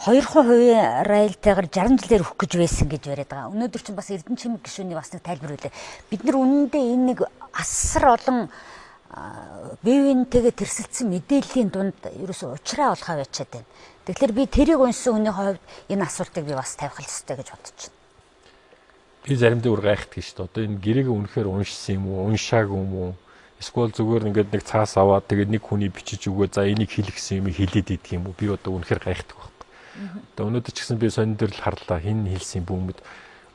2% райлтайгаар 60 жилээр өгөх гэж байсан гэж яриад байгаа. Өнөөдөр чинь бас Эрдэнэ чимэг гишүүний бас нэг тайлбар үлээ. Бид нар үнэндээ энэ нэг асар олон бие биентэйгээ тэрсэлдсэн мэдээллийн дунд ерөөсөө уучраа олохоо байчаад байна. Тэгэхээр би тэрийг уншсан хүний хувьд энэ асуултыг би бас тавих ёстой гэж бодож байна. Би заримдаа бүр гайхдаг шүү дээ. Одоо энэ гэрээг үнэхээр уншсан юм уу, уншаагүй юм уу? Эсвэл зүгээр ингээд нэг цаас аваад тэгээд нэг хүний бичиж өгөө, за энийг хэл гэсэн юм хэлээд идэх юм уу? Би одоо үнэхээр гайхдаг байхгүй. Одоо өнөөдөр ч гэсэн би сонин дээр л харлаа. Хин хэлсэн бүүмэд.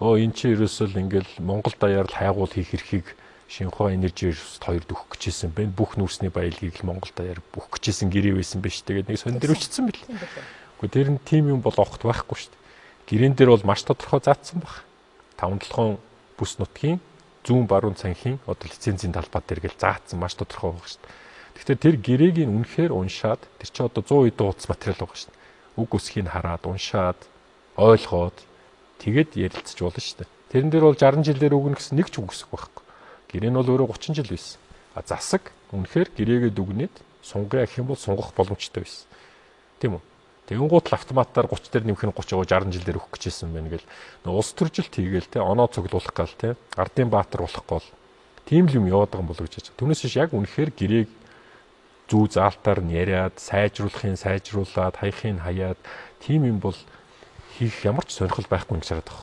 Өө эн чи ерөөсөө л ингээл Монгол даяар л хайгуул хийх эрхийг Шинхуа Энержи хоёрд өгөх гэжсэн байна. Бүх нүүрсний баялагийг л Монгол даяар өгөх гэжсэн гэрээ байсан биш. Тэгээд нэг сонин дээр өчсөн бэл. Гэхдээ тэр нь тим юм бол огт байхгүй шүү дээ. Гэрээн дээр бол маш тодорхой заасан баг. 5-7 бүс нутгийн зүүн баруун цанхийн одоо лицензийн талбай дээр гэл заасан маш тодорхой байгаа шүү дээ. Тэгэхээр тэр гэрээг нь үнэхээр уншаад, тэр чинь одоо 100 хэдэн хуудас материал байгаа шүү дээ. Үг үсгийг хараад, уншаад, ойлгоод тэгээд ярилцаж болно шүү дээ. Тэрэн дээр бол 60 жилээр өгнө гэсэн нэг ч үг үсэг байхгүй. Гэрээ нь бол өөрөө 30 жил байсан. А засаг үнэхээр гэрээгээ дүгнээд сунгая гэх юм бол сунгах боломжтой байсан. Тийм үү? Тэгэнгუут л автоматар 30 дээр нэмэх нь 30 60 жил дээр өгөх гэжсэн байна гэл. Нөө улс төржилт хийгээл те, оноо цуглуулах гал те, ардын баатар болох гол тийм л юм яваад байгаа юм болоо гэж бодож. Түүнээс биш яг үнэхээр гэрээг зүү заалтаар нь яриад, сайжруулахын сайжруулад, хаяхын хаяад тийм юм бол хийх ямар ч сонирхол байхгүй гэж хараад байгаа.